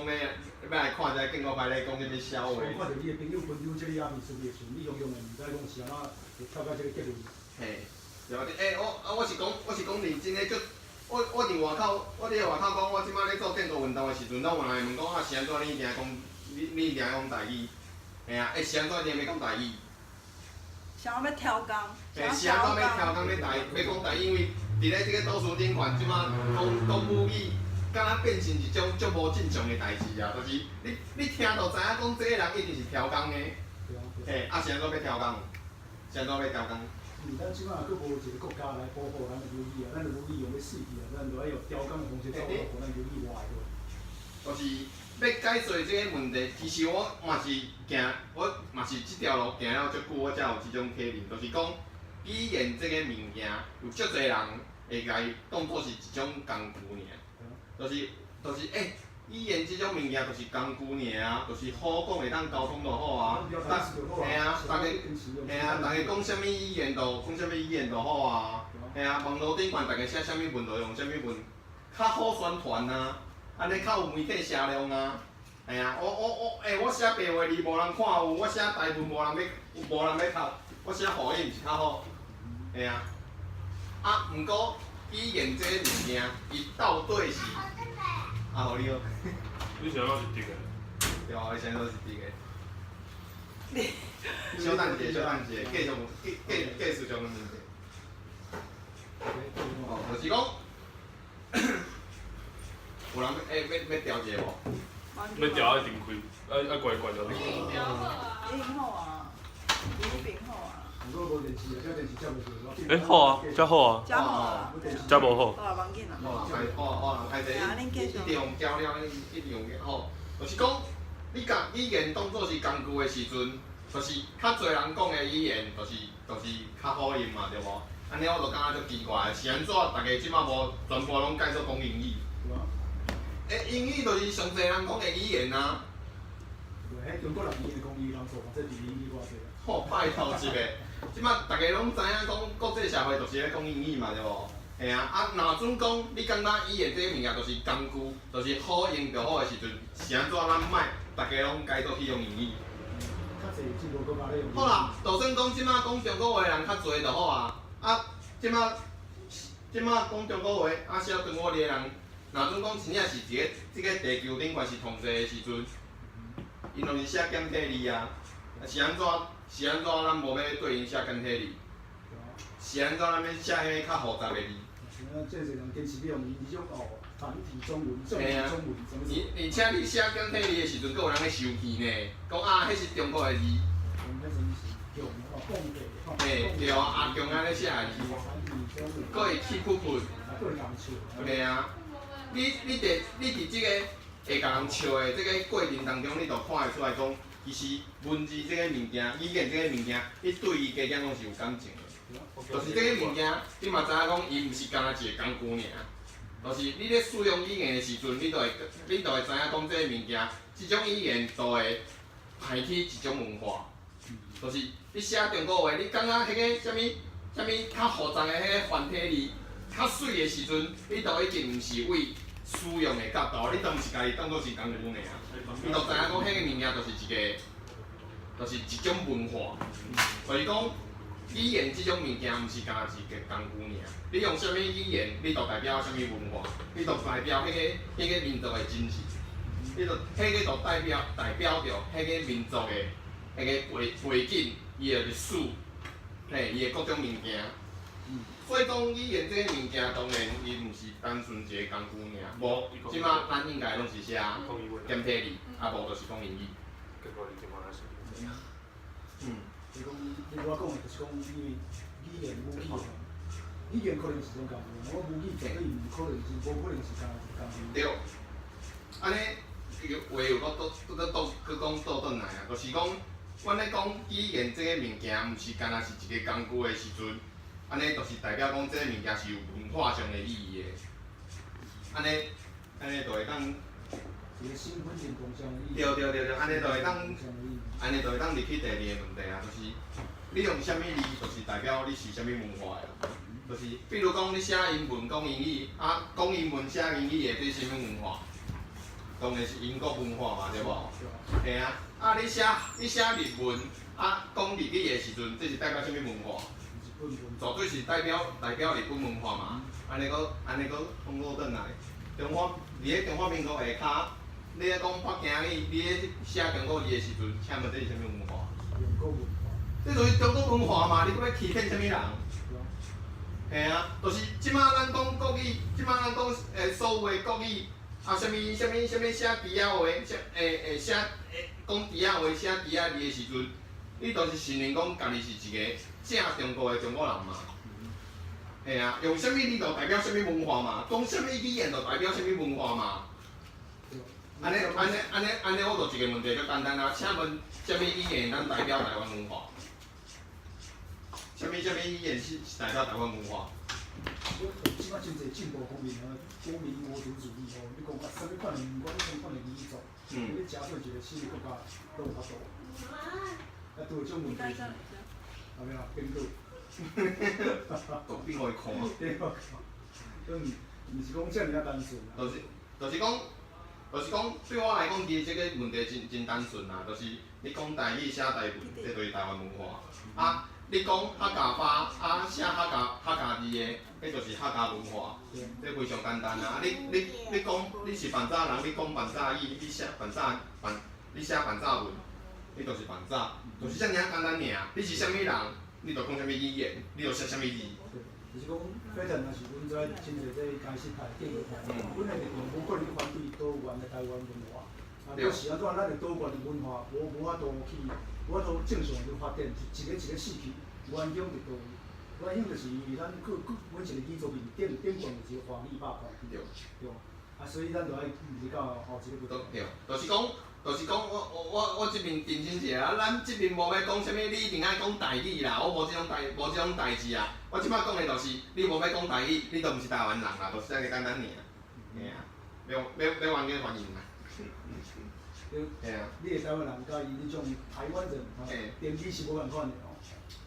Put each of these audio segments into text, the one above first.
講欲來看這個建國牌咧講啥物痟話。我看著你的朋友分享這個影片出去的時陣，你雄雄會毋知講是按怎會跳到這個結論。嘿，對啊，欸，我啊，我是講認真的，足，我佇外口講，我這擺咧做建國運動的時陣，攏有人會問講啊，是按怎你一定講，你一定講台語？嘿啊，欸，是按怎一定欲講台語？想欲超工，欸，是按怎欲超工欲台欲講台語？因為佇咧這個都市頂懸，這擺講講母語，敢若變成一種足無正常的代誌啊！就是你聽就知影講，這個人一定是超工的。嘿，啊是按怎欲超工？是按怎欲超工？因為咱這擺閣無一個國家來保護咱的母語啊，咱的母語用欲死去啊，咱就愛用超工的方式走，予咱母語活的。就是欲解決這個問題，其實我嘛是行，我嘛是這條路行了足久，我才有這種體認，就是講語言這個物件，有足濟人會共伊當做是一種工具爾，就是語言這種物件就是工具爾啊，就是好講會當溝通就好啊。嘿啊，逐家嘿啊，逐家講啥物語言就講啥物語言就好啊。嘿啊，網路頂懸逐家寫啥物文就用啥物文，較好宣傳啊，按呢較有媒體聲量啊。嘿啊，我，我寫白話字無人看有，我寫台文無人欲讀，我寫予伊毋是較好？嘿啊，啊，毋過語言這個物件，伊到底是？啊，予你好。你是按怎是直的？對啊，我現在都是直的。小等一下，小等一下，繼續繼續上問題。哦，就是講，有人欲調一下無？欲調愛重開，愛關關掉。已經好啊，已經好啊。欸，好啊，遮好啊。遮好啊。遮無好。好啊，無緊啦。哦，哦哦，歹勢，一直用交了，一直用吼，就是講，你共語言當做是工具的時陣，就是較濟人講的語言，就是較好用嘛，對無？按呢我就感覺足奇怪，是按怎逐家這擺無全部攏改做講英語？欸，英語就是上濟人講的語言啊。對，彼中國人伊的講語人數嘛，這佇英語偌濟啊。吼，拜託一下，這擺逐家攏知影講國際社會就是咧講英語嘛，對無？嘿啊，啊，若準講你感覺語言這個物件就是工具，就是好用就好的時陣，是按怎咱莫逐家攏改做去用英語？較濟進步國家咧用。好啦，就算講這擺講中國話的人較濟就好啊，啊，這擺講中國話，啊，寫中國字的人，若準講真正是一個這個地球頂懸是統治的時陣，𪜶攏是寫簡體字啊，是按怎？是按怎咱無欲對𪜶寫簡體字？是按怎咱欲寫彼個較複雜的字？是啊，這濟人堅持欲用伊種哦繁體中文、正體中文，啥物？而且你寫簡體字的時陣，閣有人咧生氣呢，講啊，彼是中國的字。嘿，對啊，阿強按呢寫的字，閣會氣噗噗。對啊，你佇這個會共人笑的這個過程當中，你就看會出來講，其實文字這個物件、語言這個物件，你對伊加減攏是有感情的。就是這個物件，你嘛知影講，伊毋是干焦一個工具爾。就是你咧使用語言的時陣，你就會知影講，這個物件，這種語言就會派起一種文化。就是你寫中國話，你感覺彼個啥物啥物較複雜的彼個繁體字較媠的時陣，你都已經毋是為使用的角度，你都毋是共伊當做是工具爾。你就知影講，彼個物件就是一個，就是一種文化。所以講，語言這種物件毋是干焦一個工具爾。你用啥物語言，你就代表啥物文化，你就代表彼個民族的精神。你就彼個就代表著彼個民族的彼個背景，伊的歷史，嘿，伊的各種物件。所以講語言這個物件，當然伊毋是單純一個工具爾。無，這馬咱應該攏是寫簡體字，啊無就是講英語。就講你我講的就是講，因為語言母語，語言可能是一種工具，我母語絕對毋可能是，無可能是干焦一個工具。對，按呢又話又閣倒閣倒閣講倒轉來啊，就是講，阮咧講語言這個物件，毋是干焦是一個工具的時陣，按呢就是代表講這個物件是有文化上的意義的。按呢就會當一個身份認同上的意義。對對對對，按呢就會當，按呢就會當入去第二個問題啊，就是你用啥物字，就是代表你是啥物文化的。就是比如講，你寫英文講英語，啊，講英文寫英語的，這是啥物文化？當然是英國文化嘛，對無？嘿啊，啊你寫日文，啊講日語的時陣，這是代表啥物文化？日本文絕對是代表日本文化嘛。按呢閣通過轉來，中華佇咧中華民國下跤，你咧講北京語，你咧寫中國字的時陣，請問這是啥物文化？中國文化。這就是中國文化嘛，你閣欲欺騙啥物人？嘿啊，就是這馬咱講國語，這馬咱講所有的國語，啊，啥物啥物啥物寫豬仔話，寫會寫會講豬仔話、寫豬仔字的時陣，你就是承認講家己是一個正中國的中國人嘛。嘿啊，用啥物字就代表啥物文化嘛，講啥物語言就代表啥物文化嘛。按呢按呢按呢按呢，我就一個問題足簡單啊，請問啥物語言咱代表台灣文化？啥物啥物語言是代表台灣文化？這擺真濟進步方面啊，國民國族主義吼，你講啊，啥物款的毋管啥物款的語族，你欲成做一個新的國家，攏有法度。啊，拄有這種問題，後面啊，變倒。都變予伊看。對啊，都毋是講遮爾仔單純啊。就是講，對我來講，其實這個問題真真單純啦，就是你講台語寫台文，這就是台灣文化。啊，你講客家話啊，寫客家字的，彼就是客家文化。這非常簡單啊！你講你是飯早人，你講飯早語，你寫飯早飯，你寫飯早文，你就是飯早，就是遮爾簡單爾。你是啥物人，你就講啥物語言，你就寫啥物字。就是講，反正若是阮遮真濟這開始派、建國派，阮的立場無可能去反對多元的台灣文化。啊，可是按怎咱的多元的文化無法度去，無法度正常去發展，是一个一个死去。原因佇佗位？原因就是因為咱各各每一個語族面頂頂懸就是華語霸權。對。啊，所以咱就愛入到後一個對，就是講，我這邊澄清一下啊，咱這邊無欲講啥物，你一定愛講台語啦，我無這種代誌啊。我這擺講的就是，你無欲講台語，你就毋是台灣人啦，就是遮爾簡單爾。嘿啊，欲冤家歡迎啦。對。啊。你的台灣人佮伊彼種台灣人，定義是無仝款的哦。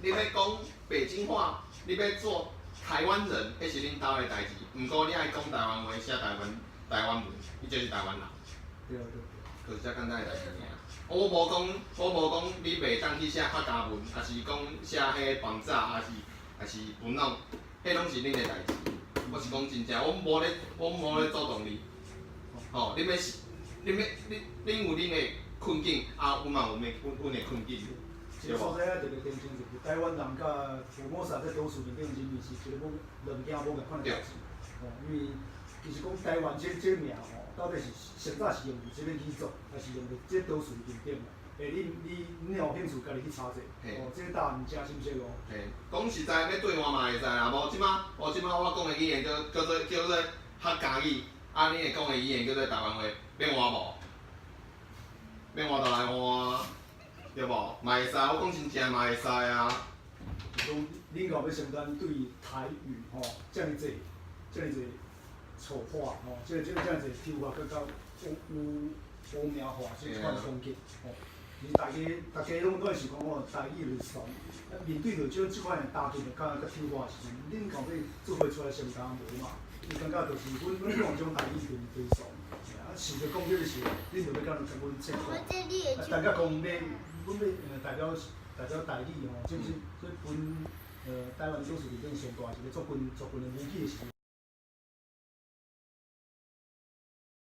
你欲講北京話，你欲做台灣人，彼是恁兜的代誌。毋過你愛講台灣話，寫台灣文，你就是台灣人。對對。就是遮簡單的代誌爾。我無講，你袂當去寫客家文，抑是講寫彼飯早，抑是文朗，彼攏是恁的代誌。我是講真正，我無咧阻擋你。吼，你欲你欲你恁有恁的困境，啊，阮嘛有阮的困境。這個所在啊，特別澄清就是台灣人佮福摩薩這島嶼面頂人民是一个無兩件無仝款的代誌。吼，因為其實講台灣這名吼，到底是上早是用佇這个語族，還是用佇這島嶼面頂？欸，你有興趣家己去查者，哦，這個答案誠清晰哦。嘿，講實在，欲對換嘛會使啦，無這擺我講的語言叫做客家語，啊，你會講的語言叫做台灣話，欲換無？欲換就來換，對無？嘛會使，我講真正嘛會使啊。就講恁若欲承擔對台語吼，遮爾濟、遮爾濟醜化吼，這爾濟抽法，閣較污名化這款攻擊吼。其實大家攏會是講哦，台語就是慫，啊面對著這款的打擊，佮抽化的時陣，恁到底做伙出來承擔無嘛？伊感覺就是阮講這種台語就是慫，啊，想著講這個時，恁就欲共阮切割。啊，大家講欲，阮欲代表台語吼，這是這分台灣島嶼裡頂上大一個族群的母語的時陣。